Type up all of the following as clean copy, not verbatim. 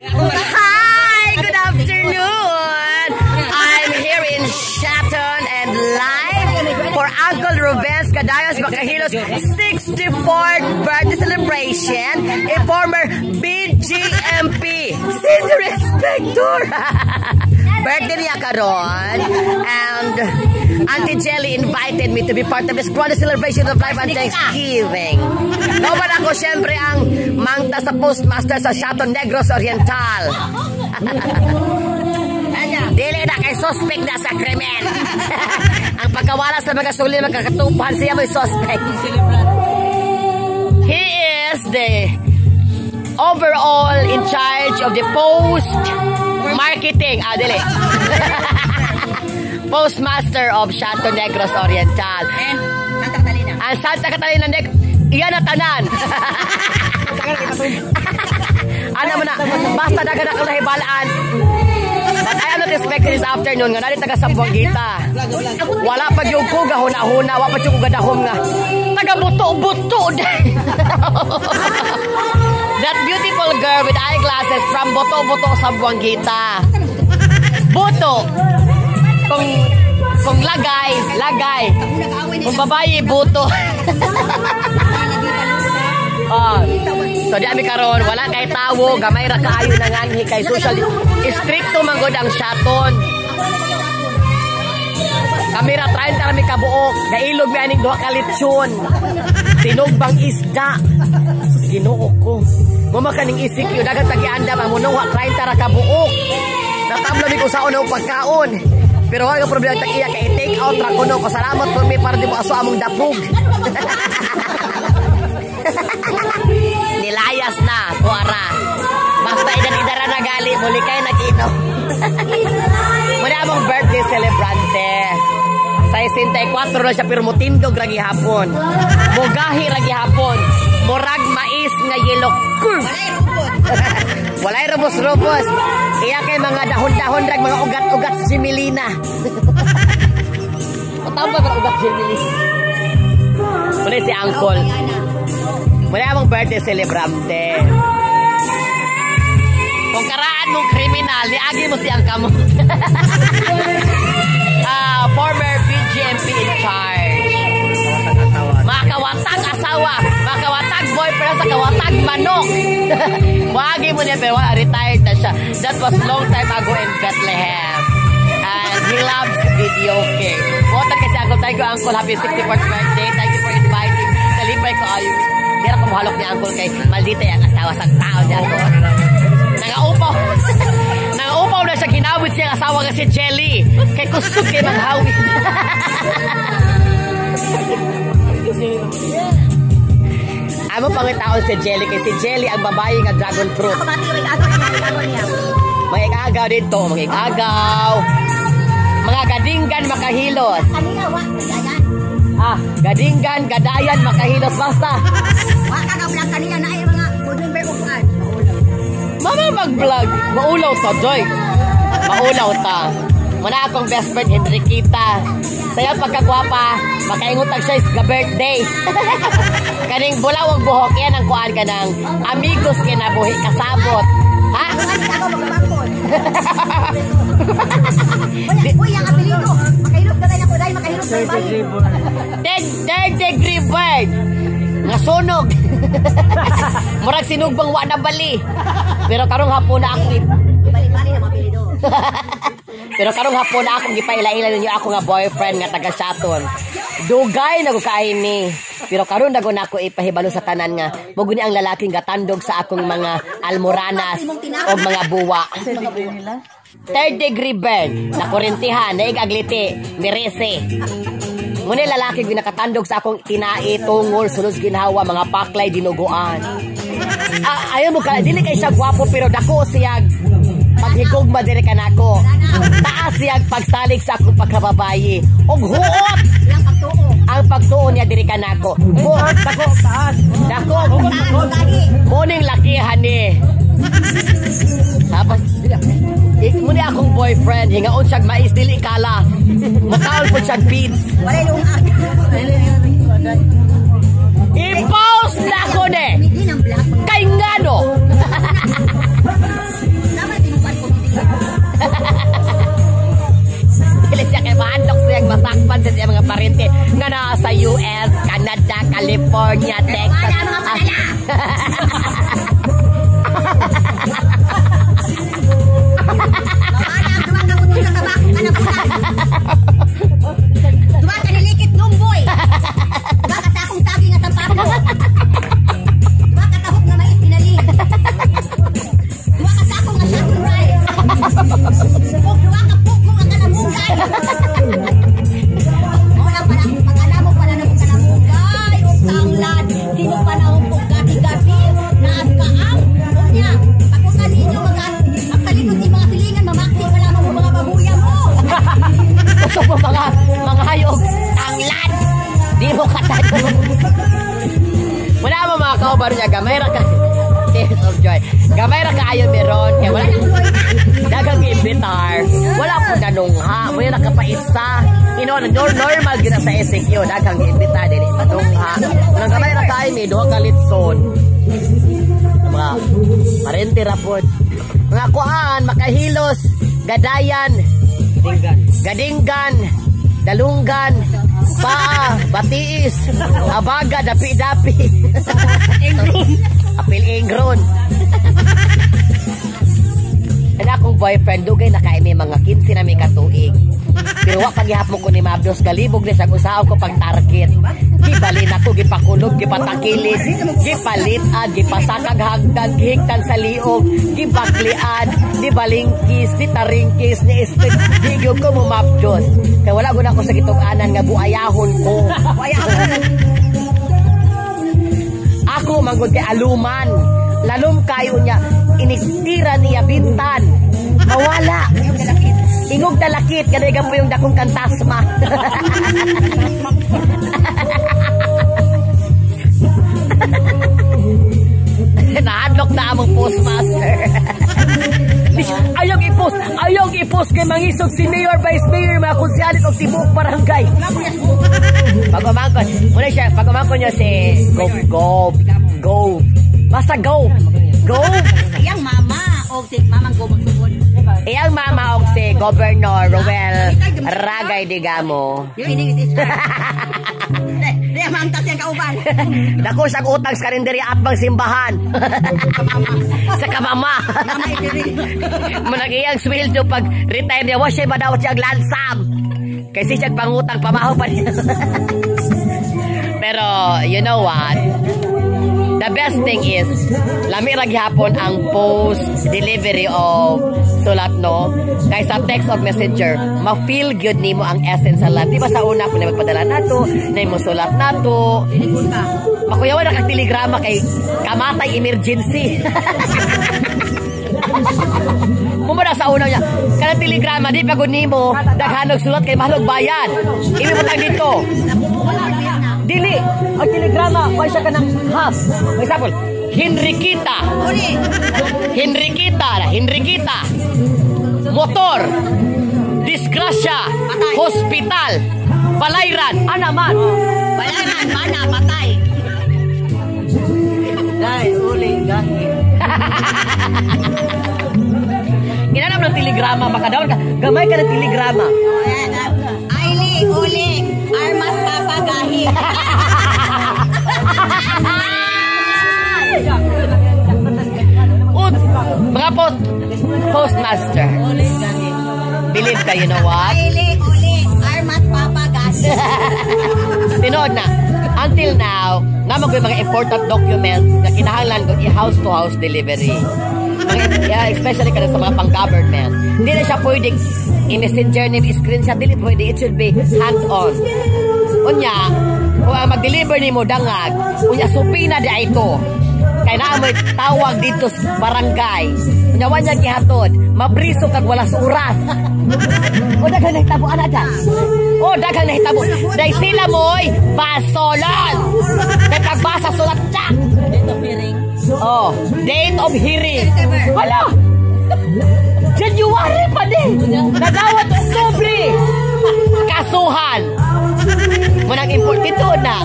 Hi, good afternoon. I'm here in Siaton and live for Uncle Ruben's Gadayos Makahilos 64th birthday celebration, a former BGMP Senior Inspector. Birthday niya karon and Auntie Jelly invited me to be part of this grand celebration of life and Thanksgiving. Kauban ako syempre ang mangta sa postmaster sa Siaton, Negros Oriental. Dili na kay suspect na sa krimen. Ang pagkawala sa mga suli magkakatupan siya may suspect. He is the overall in charge of the post marketing. Ah, dili. Postmaster of Siaton, Negros Oriental. And Santa Catalina. Ang Santa Catalina Neg iyan na tanan. Ano mo na, basta dagan ako nahibalaan. But I am not expecting this afternoon nga nari taga Zamboanguita. Wala pa gyud ko gahuna-huna, wa pa gyud ko gadahom nga taga buto-buto. That beautiful girl with eyeglasses from Buto-Buto, Zamboanguita. Buto. Kung lagay, lagay. Kung babae, buto. Oh. So di ami karon, wala kay tawo, gamay ra kaayo nanganhi kay social stricto man gud ang Siaton. Kami ra 30 kami kabuok, nailog mi aning duha ka lechon. Sinugbang isda. Ginoo ko. Mo kaning ECQ daghang tagiandam ang munuha 30 ra kabuok. Natabla mi kung saon ang pagkaon. Pero wala problema tag iya kay take out ra kuno ko. Salamat por mi para di mo aso among dapog. Nilayas na, kuara. Basta idan idara na gali, muli kay nag-inom. Muna among birthday celebrante. Sa 64 na siya pero mutindog ra gihapon. Mugahi ra gihapon. Murag mais nga yellow curve. Walay robos-robos. Iya kay mga dahon-dahon rag mga ugat-ugat sa Jimilina. Matawag ba ugat Jimilina? Muna si Uncle. Muna among birthday celebrante. Kung karaan mong kriminal, niagi mo siyang kamot. Ah, former BGMP in charge. Makawatag asawa, makawatag boyfriend sa kawatag manok. Wagi mo niya pero retired na siya. That was long time ago in Bethlehem. And he loves video game. Buotan kasi Uncle, thank you, Uncle. Happy 64th birthday. Thank you for inviting. Kalipay ko ayo. Di ra ko muhalok ni Uncle kay maldita ang asawa sa tao niya ako. Nangaupaw. Nangaupaw na siya, ginawit siya ang asawa nga si Jelly. Kay kusog kay manghawit. Amo pangitaon si Jelly kay si Jelly ang babae nga dragon fruit. Mga igagaw dito, mga igagaw. Mga gadinggan makahilos. Ah, gadinggan, gadayan makahilos basta. Wa ka ka vlog kanina na ay mga board member ko kuan. Mama mag-vlog. Maulaw ta, Joy. Maulaw ta. Muna akong best friend, Enriquita. Saya pagkagwapa, makaingutag siya is ga birthday. Kaning bulaw ang buhok, yan ang kuan ka ng amigos kinabuhi, kasabot. Ha? Ano ako magpapangkon. Wala, uy, ang apelyido. Makahilot ka na ko dahil makahilot sa iba. Third degree burn. Nga sunog. Murag sinugbang wa na bali. Pero karong hapon na ako Bali-bali na mga apelyido. Pero karong hapon na akong gipaila-ila ninyo ako nga boyfriend nga taga Siaton. Dugay na ko kain ni. Pero karon dago na ako ipahibalo sa tanan nga mo guni ang lalaking gatandog sa akong mga almoranas o mga buwa. Third degree burn, nakurintihan, naig agliti, mirese. Ngunit lalaki ginakatandog sa akong tinai, tungol, sulod ginhawa, mga paklay, dinuguan. Ah, ayaw mo ka, dili kay siya gwapo pero dako siya paghigugma diri kanako. Taas siya pagsalig sa akong pagkababayi. Og huot Ilang pagtuo. Ang pagtuo niya diri kanako. Huot dako taas. Dako. Taas mo lagi. Morning lakihan ni. Tapos muni akong boyfriend hingaon siya mais dili kalas. Makaon po siya beats. Wala yung ag. I-post na ako ne. Hindi ng vlog. Kay ngano? Wala pa na, pag-alam mo pala na kalamuga, yung tanglad, sino pa na umpog gabi-gabi, naas ka ang, unya, pagpunta ninyo, magtalikod ni mga silingan, mamaksi pa lamang mo mga babuya mo. Gusto mo mga hayog tanglad. Di mo katalo. Wala mo mga kauban niya, gamay ra ka. Tears of joy. Gamay ra kaayo meron. Kaya wala daghang imbitar. Wala po nanungha. Wala nakapaisa. Ino, normal gyud na sa SQ. Daghang imbitar dili manungha. Nang gamay ra kaayo mi duha ka litson. Mga parente ra pod. Mga kuan, makahilos, gadayan, gadinggan, dalunggan, paa, batiis, abaga, dapi-dapi. Apil ingron. Ana akong boyfriend, dugay na kaimi, mga 15 na may katuig. Pero wa paghihapon ko ni Mabdos, galibog ni sa usahaw ko pag target. Gibalin ako, gipakulog, gipatakilid, gipalitad, gipasakag hagdan, gihigtan sa liog, gibaklian, di balingkis, di taringkis, ni espit, di gyud ko mo Mabdos. Kaya wala gud ako sa gitug-anan nga buayahon ko. Ako manggod kay aluman. Lalom kayo niya, inigtira niya bintan. Mawala. Ingog dalakit, kanay po yung dakong kantasma. Nahadlok na among postmaster. Ayaw i-post kay mangisog si Mayor, Vice Mayor, mga konsehalis og tibuok barangay. Pag-umangkon, muna siya, pag-umangkon niya si Go, Go, Go. Basta go. Go. Iyang mama o si mamang go magsugod. Iyang mama og si Governor Roel Ragay Digamo. Di maantas yang kauban. Dako sa utang sa karinderya at bang simbahan. Sa kamama. Manag iyang sweldo pag retire niya, wa siya madawat siyang lansam. Kasi siya pangutang pamaho pa niya. Pero you know what? The best thing is, lami ra gihapon ang post delivery of sulat, no? Kaysa text o messenger, ma-feel gyud nimo ang essence sa lahat. Di ba sa una, kung magpadala nato, na mo sulat nato. Makuyawan na kag telegrama kay kamatay emergency. Mumura sa una niya, kanang telegrama, di pa gud nimo daghanog sulat kay mahalog bayad. Imi mo tag dito. Dili, ang telegrama, may siya ka ng half. For example, Henriquita. Henriquita, Henriquita. Motor, disgrasya, hospital, balayran, ana man. Balayran, mana, patay. Dai, uli, gahi. Ginanap ng telegrama, makadawon ka. Gamay ka ng telegrama. Aili, uli, armas papagahi. Ut, mga postmaster. Believe ka, you know what? Aili, uli, armas papagahi. Tinood na, until now, naman ko yung mga important documents na kinahanglan ko i-house to house delivery. Yeah, especially kada sa mga pang-government. Hindi na siya pwedeng i-messenger ni screenshot, dili pwede, it should be hands-on. Unya, kung ang mag-deliver ni mo dangag, unya supina di ay ito. Kaya na mo'y tawag dito sa barangay. Unya wanya gihatod, mabriso kag wala sa oras. O daghang nahitabo ana da. O daghang nahitabo. Dahil sila mo'y basolon. Kay pagbasa sulat tsak. Date of hearing. Oh, date of hearing. Hala! January pa din. Nadawat Oktubre. Kasuhan. Munang import dito na.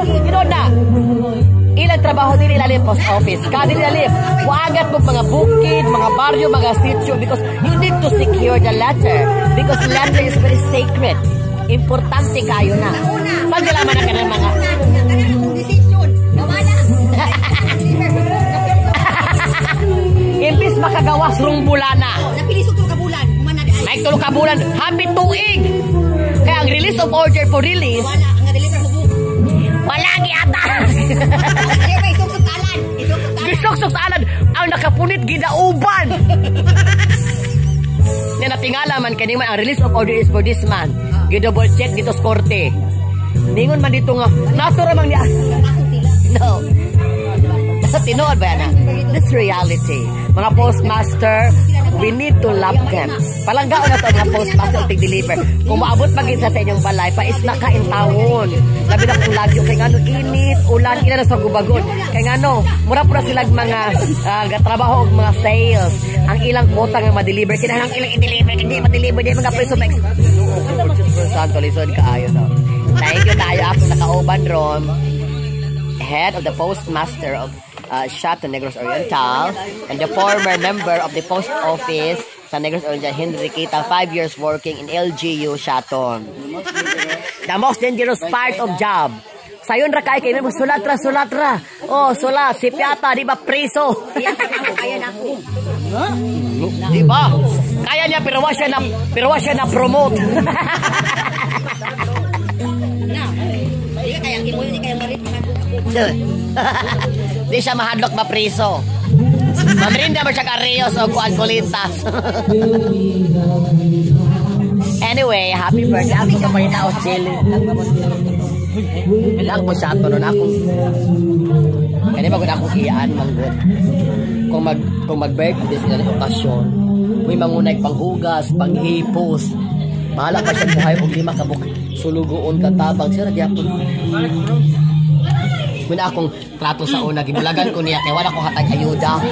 Dito na. Ilang trabaho din ilalim post office. Kada ilalim. Wagat mo mga bukid, mga baryo, mga sitio because you need to secure the letter because letter is very sacred. Importante kayo na. Saan nila man na ka ng mga imbis makagawas rong bulana. Napilisog tulo ka bulan. Ay tulo ka bulan, happy tuig. Kaya ang release of order for release. Wala ang deliver hubog. Wala giata. Isuksok sa alad. Isuksok sa alad. Isuksok sa alad ang nakapunit gidauban. Nga natingala man kani man ang release of order is for this man. Gi-double check dito sa korte. Ningon man dito nga nato ra man niya. Kaso sila. No. Tinuod ba yan, ah? This reality. Mga postmaster, we need to love them. Palanggaon na to mga postmaster tig deliver. Kung maabot pag isa sa inyong balay, pa-snack ka in tawon. Labi na kung lagyo kay ngano init, ulan, ina na sa gubagon. Kay ngano, mura pura sila mga gatrabaho og mga sales. Ang ilang quota nga ma-deliver, kinahanglan ilang i-deliver, hindi ma-deliver, di mga preso ma. Santo lisod kaayo no. Thank you kaayo ako nakauban ron, head of the postmaster of Siaton, Negros Oriental, and the former member of the post office sa Negros Oriental, Henriqueta, 5 years working in LGU Siaton. The most dangerous part of job. Sayon ra kay kay mo sulat ra, sulat ra. Oh, sulat si Piata, di ba preso? Kaya na ako. Di ba? Kaya niya pero wa siya na promote. Na. Di ka kaya imo, di kaya marit. Di siya mahadlok mapriso. Mamrinda ba siya kariyos o kuan kulintas? Anyway, happy birthday. Ako sa pangita o chili. Ilang mo siya nun akong kani ba gud akong iyaan manggod. Kung mag-birthday sila ng okasyon, may mangunay panghugas, panghipos. Bahala pa siya buhay og lima ka buk sulugoon ka tabang siya ra gyapon. Muna akong trato sa una, gibulagan ko niya kay wala ko hatag ayuda.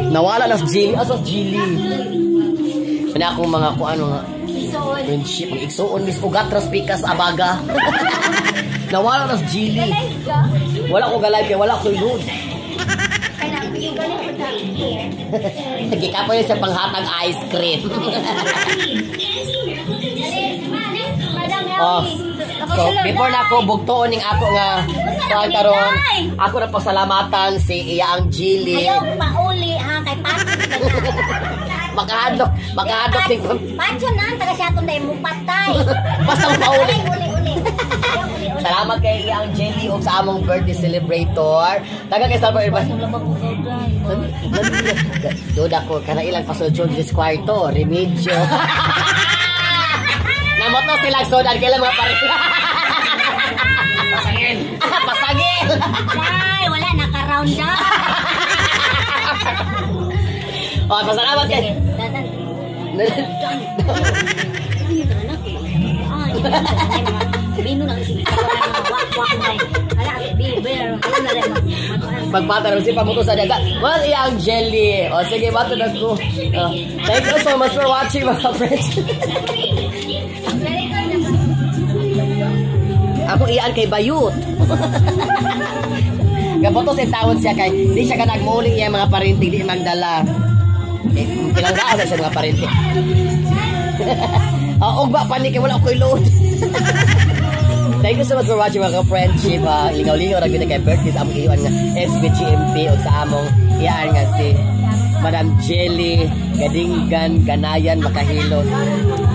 Nawala na sa Jilly, asa Jilly. Muna akong mga kung ano nga friendship, mga igsuon mis ugat ras pikas abaga. Nawala na sa Jilly. Wala ko galay kay wala ko load. Gikapoy sa panghatag ice cream. Oh. So, before na ako bugtuon ning ako nga kuan karon, ako na pasalamatan si Iyaang Jilly. Ayaw pauli ha kay Pacho. Makahadlok, makahadlok ting Pacho na taga siya tong dai mo patay. Basta pauli. Uli uli. Ayaw, uli uli. Salamat kay Iyaang Jelly ug sa among birthday celebrator. Daghang kay Salvador Iba. Duda ko kana ilang pasulsol dis kwarto, remedyo. Namoto sila sudan kailan mga pare. Pasangil. Pasangil. Ay, wala naka-round up. Oh, pasalamat kay. Dadan. Bino lang si wak wak na. Ala bi ber wala na. Pagbata rin si pamuto sa daga. Well, iyang jelly. O sige, bato na ko. Oh, thank you so much for watching, mga friends. Ako iyaan kay Bayut. Gaboto sa tawon siya kay di siya ka nagmuli iya mga parinti di magdala. Eh, pinanggaan na siya mga parinti. Oh, ugba pa ni kay wala ko'y load. Thank you so much for watching, mga ka-friendship. Lingaw-lingaw ra gyud kay birthday sa among iwan nga SBGMP o sa among iyaan nga si Madam Jelly Gadinggan Ganayan Makahilot.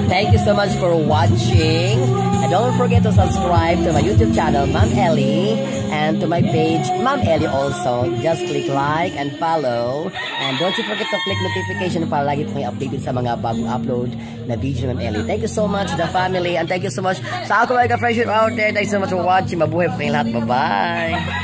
Thank you so much for watching. And don't forget to subscribe to my YouTube channel, Ma'am Ellie, and to my page, Ma'am Ellie also. Just click like and follow. And don't you forget to click notification para lagi po kayo updated sa mga bagong upload na video ng Ma'am Ellie. Thank you so much, the family, and thank you so much sa ako mga ka-friendship out there. Thank you so much for watching. Mabuhay po kayong lahat. Bye-bye!